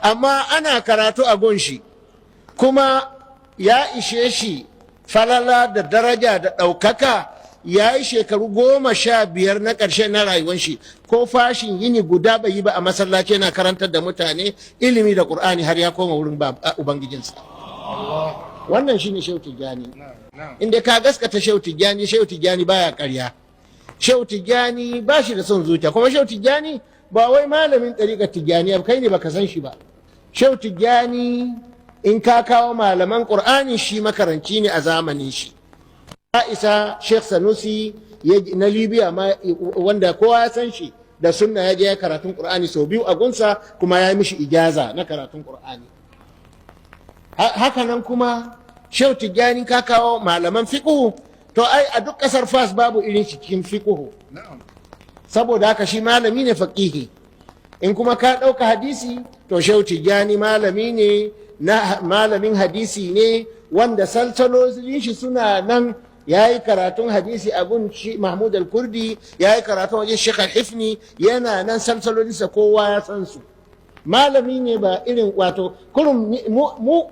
Amma ana karatu a gunshi, kuma ya ishe shi falala da daraja da ɗaukaka. Ya yi shekaru 15 na ƙarshe na rayuwar shi, ko fashin yini guda bai yi ba a masallaci yana karantar da mutane ilimi da Ƙur'ani har ya koma wurin ubangijinsa. Wannan shine Shehu Tijjani. Inda ka gaskata Shehu Tijjani, Shehu Tijjani baya ƙarya, Shehu Tijjani ba shi da son zuciya. Kuma Shehu Tijjani ba wai malamin ɗariƙar Tijjani kai ne baka san shi ba. Shehu Tijjani, in ka kawo malaman Ƙur'ani, shi makaranci ne a zamanin shi. Ya isa Sheikh Sanusi na Libya ma, wanda kowa ya san shi da sunna, ya je ya karatun Ƙur'ani sau biyu a gunsa, kuma ya yi mishi ijaza na karatun Ƙur'ani. Haka nan kuma Shehu Tijjani, ka kawo malaman fiqhu, to ai a duk ƙasar Fas babu irin shi cikin fiqhu. Saboda haka shi malami ne faqihi. In kuma ka ɗauka hadisi, to Shehu Tijjani malami ne na malamin hadisi ne, wanda salsalolin shi suna nan. Ya yi karatun hadisi a gun shi Mahmud al-Kurdi, ya yi karatun wajen Sheikh al-Hifni, yana nan salsalolinsa kowa ya san su. Malami ne ba irin wato kurum mu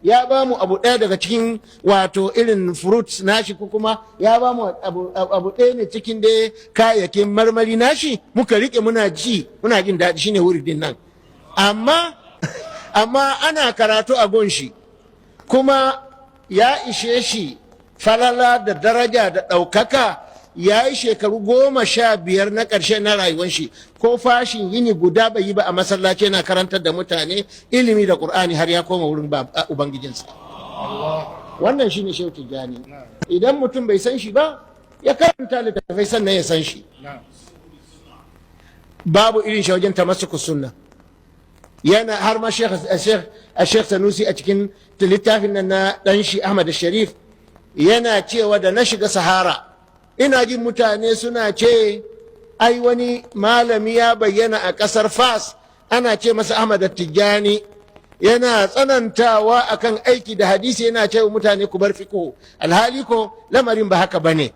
ya ba mu abu ɗaya daga cikin wato irin fruits nashi, ko kuma ya ba mu abu ɗaya ne cikin dai kayayyakin marmari nashi, muka rike muna ci muna jin daɗi, shine wuridin nan. Amma ana karatu a gunshi, kuma ya ishe shi falala da daraja da ɗaukaka. Ya yi shekaru 15 na ƙarshe na rayuwar shi, ko fashin yini guda bai yi ba a masallaci yana karantar da mutane ilimi da Ƙur'ani har ya koma wurin ubangijinsa. Wannan shine Shehu Tijjani. Idan mutum bai san shi ba, ya karanta littattafai sannan ya san shi. Babu irin shi wajen tamassuku sunna. Yana har ma Sheikh Sanusi a cikin littafin nan na dan shi Ahmad Sharif yana cewa, da na shiga Sahara ina jin mutane suna ce ai wani malami ya bayyana a kasar Fas, ana ce masa Ahmad Tijjani, yana tsanantawa akan aiki da hadisi, yana cewa mutane ku bar fiqh. Alhali ko lamarin ba haka bane,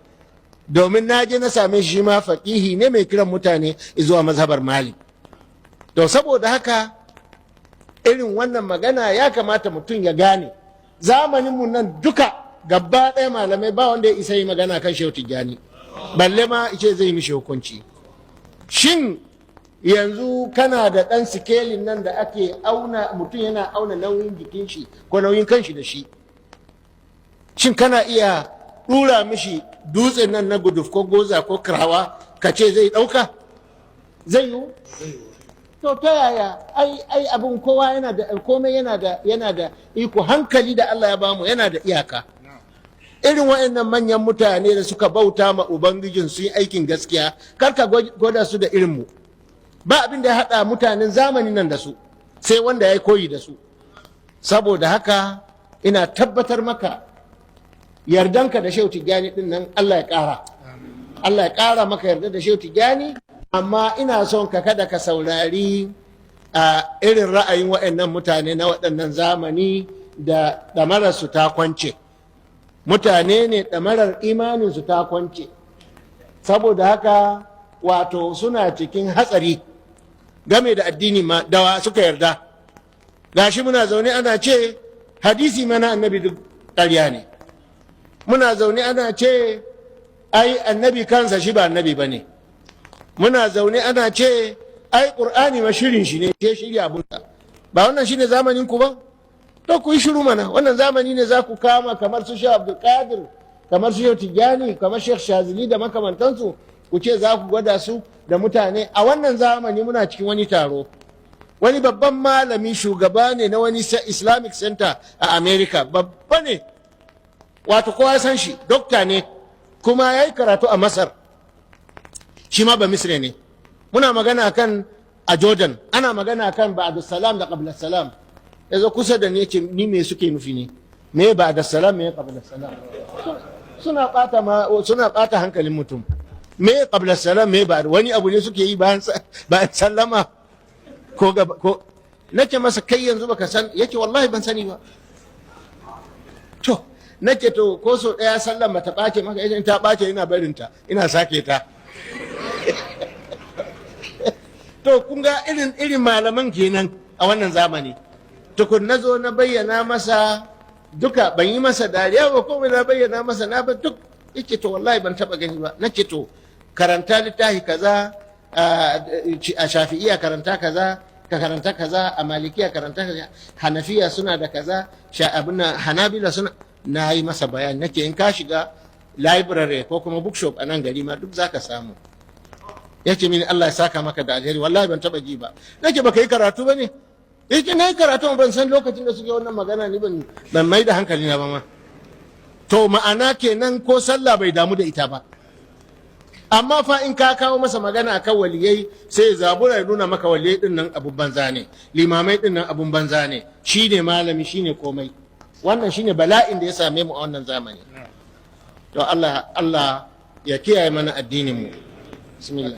domin na je na same shi ma faqihi ne mai kiran mutane zuwa mazhabar Malik. To saboda haka irin wannan magana ya kamata mutum ya gane, zamaninmu nan duka gaba ɗaya malamai ba wanda ya isa yi magana kan Shehu Tijjani, balle ma ce zai mishi hukunci. Shin yanzu kana da ɗan sikelin nan da ake auna, mutum yana auna nauyin jikin shi ko nauyin kanshi da shi, shin kana iya ɗura mishi dutsen nan na Guduf ko Goza ko Kirawa ka ce zai ɗauka? Zai yiwu? To ta yaya? Ai abin kowa yana da komai, yana da iko. Hankali da Allah ya bamu yana da iyaka. Irin waɗannan manyan mutane da suka bauta ma ubangijin su yi aikin gaskiya, kar ka gwada su da irin mu. Ba abin da ya haɗa mutanen zamanin nan da su sai wanda ya yi koyi da su. Saboda haka ina tabbatar maka, yardanka da Shehu Tijjani din nan, Allah ya ƙara, Allah ya ƙara maka yarda da Shehu Tijjani. Amma ina son ka kada ka saurari a irin ra'ayin waɗannan mutane na waɗannan zamani da ɗamararsu ta kwance. Mutane ne ɗamarar imaninsu ta kwance, saboda haka wato suna cikin hatsari game da addini ma dawa suka yarda. Gashi muna zaune ana ce hadisi mana annabi duk ƙarya ne. Muna zaune ana ce ai annabi kansa shi ba annabi ba ne. Muna zaune ana ce ai Ƙur'ani ma shirin shi ne ke shirya abunsa. Ba wannan shine zamanin ku ba? To ku yi shiru mana. Wannan zamani ne za ku kama kamar su Sheikh Abdulkadir, kamar su Sheikh Tijjani, kamar Sheikh Shazili da makamantansu, ku ce za ku gwada su da mutane a wannan zamani? Muna cikin wani taro, wani babban malami, shugaba ne na wani Islamic Center a America, babba ne, wato kowa san shi, dokta ne, kuma ya yi karatu a Masar, shi ma ba Misre ne. Muna magana kan a Jordan, ana magana kan ba'da salam da qabla salam. Ya zo kusa da ni, yace, ni me suke nufi ne? Me ba'da salam, me qabla salam? Suna bata hankalin mutum. Me qabla salam, me ba wani abu ne suke yi bayan sallama ko gaba ko? Nace masa, kai yanzu baka san? Yake, wallahi ban sani ba. To nace, to ko so daya sallan bata bace maka? Idan ta bace ina barinta, ina sake ta. To kun ga irin malaman kenan. A wannan zamani tukun na zo na bayyana masa duka, ban yi masa dariya ba ko na bayyana masa na ba duk. Yace, "To wallahi ban taba gani ba." Nace, "To karanta littafi kaza a Shafi'iya, karanta kaza, ka karanta kaza a Malikiya, karanta kaza, Hanafiya suna da kaza, abin Hanabila suna." Na yi masa bayani, nake in ka shiga library ko kuma bookshop a nan gari ma duk zaka samu. Yace mini, "Allah ya saka maka da alheri, wallahi ban taba ji ba." Nake, "Baka yi karatu ba ne?" Yace, "Na yi karatu, ban san lokacin da suke wannan magana ni ban mai da hankali na ba ma." To ma'ana kenan ko sallah bai damu da ita ba. Amma fa in ka kawo masa magana akan waliyai, sai ya zabura ya nuna maka waliyai din nan abun banza ne, limamai din nan abun banza ne, shine malami, shine komai. Wannan shine bala'in da ya same mu a wannan zamani. To Allah, Allah ya kiyaye mana addinin mu. Bismillah.